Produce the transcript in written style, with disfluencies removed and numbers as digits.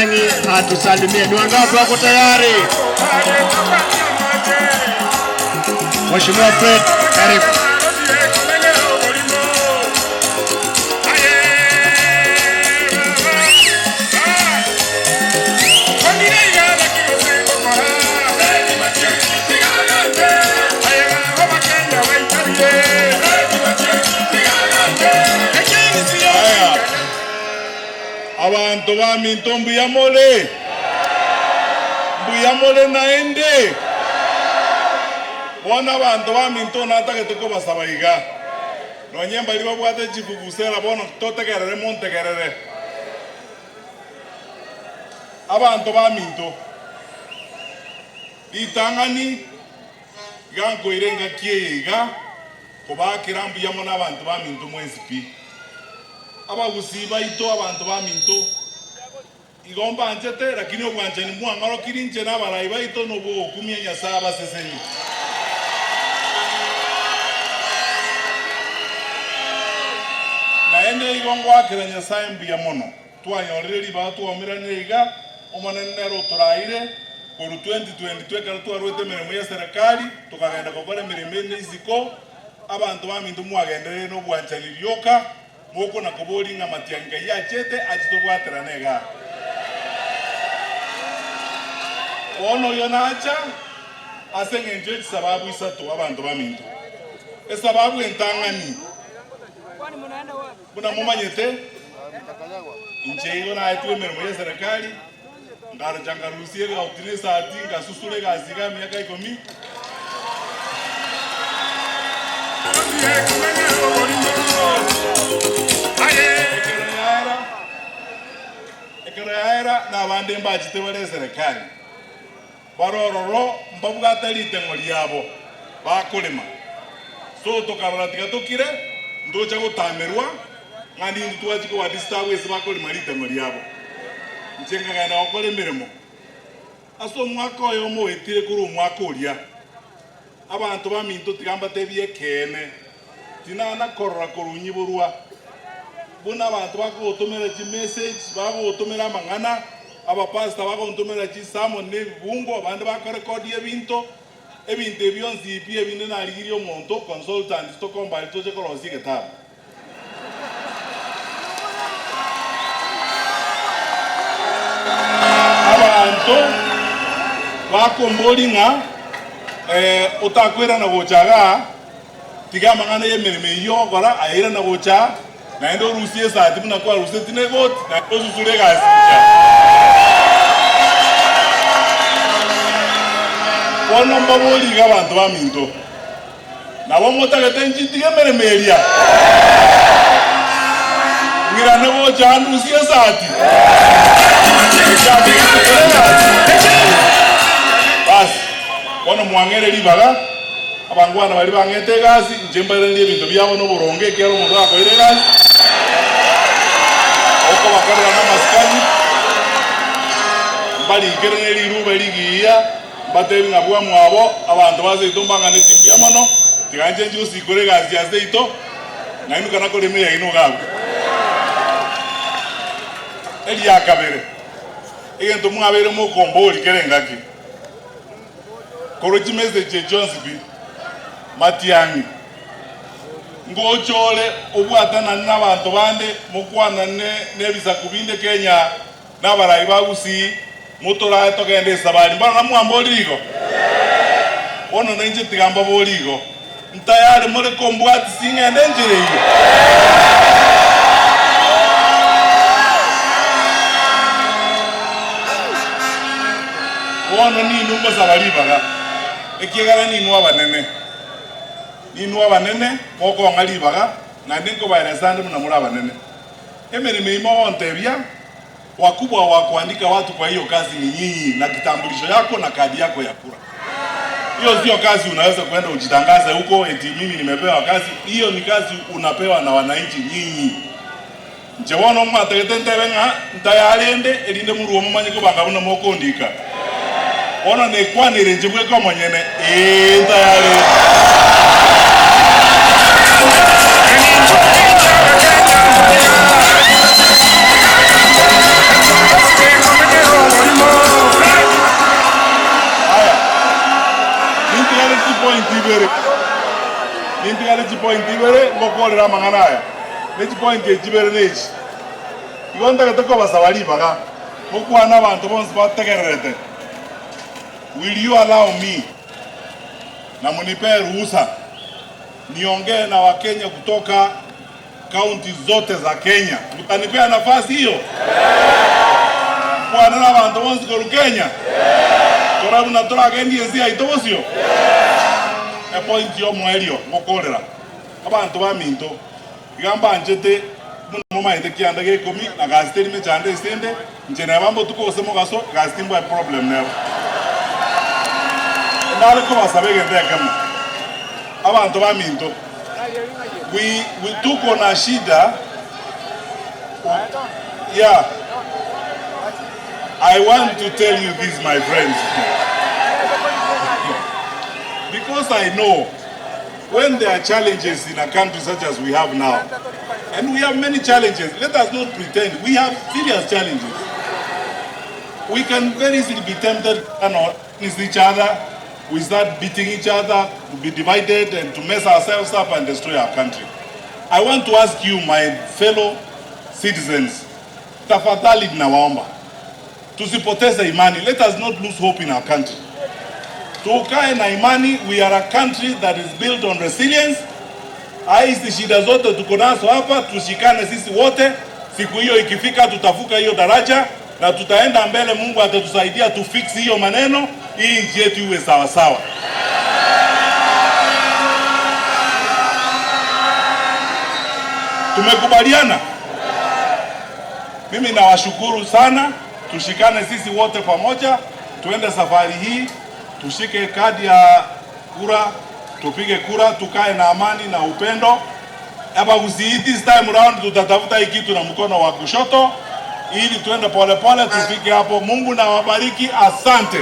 Matiang'i atusalimie. Ni wangapi wako tayari? Mheshimiwa Fred, karibu. Aya, abanto baminto mbuya more? Mbuya more naende? Bono abanto baminto natagete kobasaba iga, nonye mbaria babwate chivuvuzela bono totegerere montegerere. Abanto baminto, ritang'ani iga nkoira engaki eye iga kobaakera mbuya mono abanto baminto mwensi pi. Abagusii baito, abanto baminto, igo mbanchete, lakini obwanchani mwang'orokirie inche na abarai baito nobw'ogokumia Nyasae abaseseni. Naende igo ngoakera Nyasae mbuya mono. Twanyorire ribaga twaumeranire iga, Omonene nere otoraire korwa 2022 ekero twaruete emeremo y'eserekari tokagenda gokora emeremo ende isiko, abanto baminto mwagendereire nobwanchani rioka, mokona koboria ng'a matiang'i kai achete ache tobwaterane igaa. Bono oyo nacha ase engencho ye chisababu isato abanto baminto. Esababu entang'ani, Buna momanyete, inche igo naetwe emeremo y'eserekari, nkarocha nkarusia egauti na esati, ngasusura egasi iga emiaka ikomi. Ekero yaera, ekero yaera nabande mbachete bare eserekari, bare ororo mbabwate riteng'o riabo bakorema. So tokarora tiga tokire, ntocha gotamerwa, ng'a nintwe twachia koba disturb ase bakorema riteng'o riabo. Inche nkagenda gokora emeremo ase omwaka oyomo oetire korwa omwaka oria. Abanto baminto tiga mbatebie ekeene, tinana korora korwa nyiborwa buna abanto bakogotomera chimessage, bakogotomera amang'ana, abapastor bagontomera chisermon na ebibungo, abande bakorekodia ebinto, ebinto ebi bionsi pi ebinde narigirie omonto consultant tokombare toche korosia egetabu. Abanto bakomboria ng'a otakoirana gocha igaa, tiga amang'ana y'emeremo eyio ogokora aye irana gocha aa, naende orusie esati buna kwarusetie na egoti, naende osusure egasi buya. Bono mbaborie iga abanto baminto. Nabo motagete nchitige emeremo eria? Ng'irane gocha ndusie esati? Echate nsusure egasi? Basi, bono mwang'ere ribaga, abangwana baria bang'ete egasi, inche mbairanerie ebinto biabo noboronge, ekiagera omonto gakoira egasi, okobakorera namasikani, mbarikere ne riruube rigiya. Mbatebi ng'a bwamwabo abanto ba seito mbang'anetie mbuya mono, tiga inche nchie gosikora egasi ya seito, ng'ainuka na korema eyaino iga abwo. Eria kabere, egento mwabeire mokomboria kera engaki, korwa chimessage echi chionsi pi, matiang'i, ngocha ore obwatanane nabanto bande, mokwanane nebisaku binde Kenya, Nabarai ba Gusii, motorae togende esabari. Mbono namwamborire igo? Bono nainche tiga mbaborie igo, Ntayari more kombwatisia ing'ende enchera eyio? Bono ninwe ngosaba ribaga, ekiagera ninwe abanene, ninwe abanene mokong'a ribaga, naende nkobaeresa ande buna more abanene. Emeremo eyio mogontebia, Wakubwa wa kuandika watu kwa hiyo kazi ni nyinyi na kitambulisho yako na kadi yako ya kura. Hiyo sio kazi unaweza kwenda ujitangaze huko eti mimi nimepewa kazi. Hiyo ni kazi unapewa na wananchi nyinyi. Inche bono mwatagete ntebe ng'a ntayarende erinde morue momanye kobanga buna mokondika. Bono nekwanire inche bweka omonyene, ee, ntayarende. Mbwate chipointi ibere ngokorera amang'ana aya, ne chipointi echi ibere nechi. Igo ntagete kobasaba ribaga, gokwana abanto bonsi bategererete. Will you allow me na munipee ruhusa niongee na Wakenya kutoka county zote za Kenya? Mutanipea nafasi hiyo? Nkwane na abanto bonsi korwa Kenya? Tore buna toragendie ense yaito bosio? Epointi y'omoerio ngokorera abanto baminto, iga mbanchete buna momaete kianda gia ikomi na gasi teri mechando ase ende, inche neba mbotuko gose mogaso, gasi timbwati problem nero. Ndare kobasaba egento ekemo, abanto baminto, we, we tuko na shida yeah I want to tell you this my friends because I know when there are challenges in a country such as we have now and we have many challenges let us not pretend we have serious challenges we can very easily be tempted against each other we start beating each other to be divided and to mess ourselves up and destroy our country I want to ask you my fellow citizens tafadhali ninawaomba tusipoteze imani let us not lose hope in our country tukae na imani we are a country that is built on resilience hizi shida zote tuko nazo hapa tushikane sisi wote siku hiyo ikifika tutavuka hiyo daraja na tutaenda mbele mungu atatusaidia tufix hiyo maneno hii nchi yetu iwe sawa sawa tumekubaliana mimi nawashukuru sana tushikane sisi wote pamoja tuende safari hii tushike kadi ya kura tupige kura tukae na amani na upendo hapa Gusii this time round tutatafuta hii kitu na mkono wa kushoto ili tuende polepole tufike hapo. Mungu na wabariki, asante.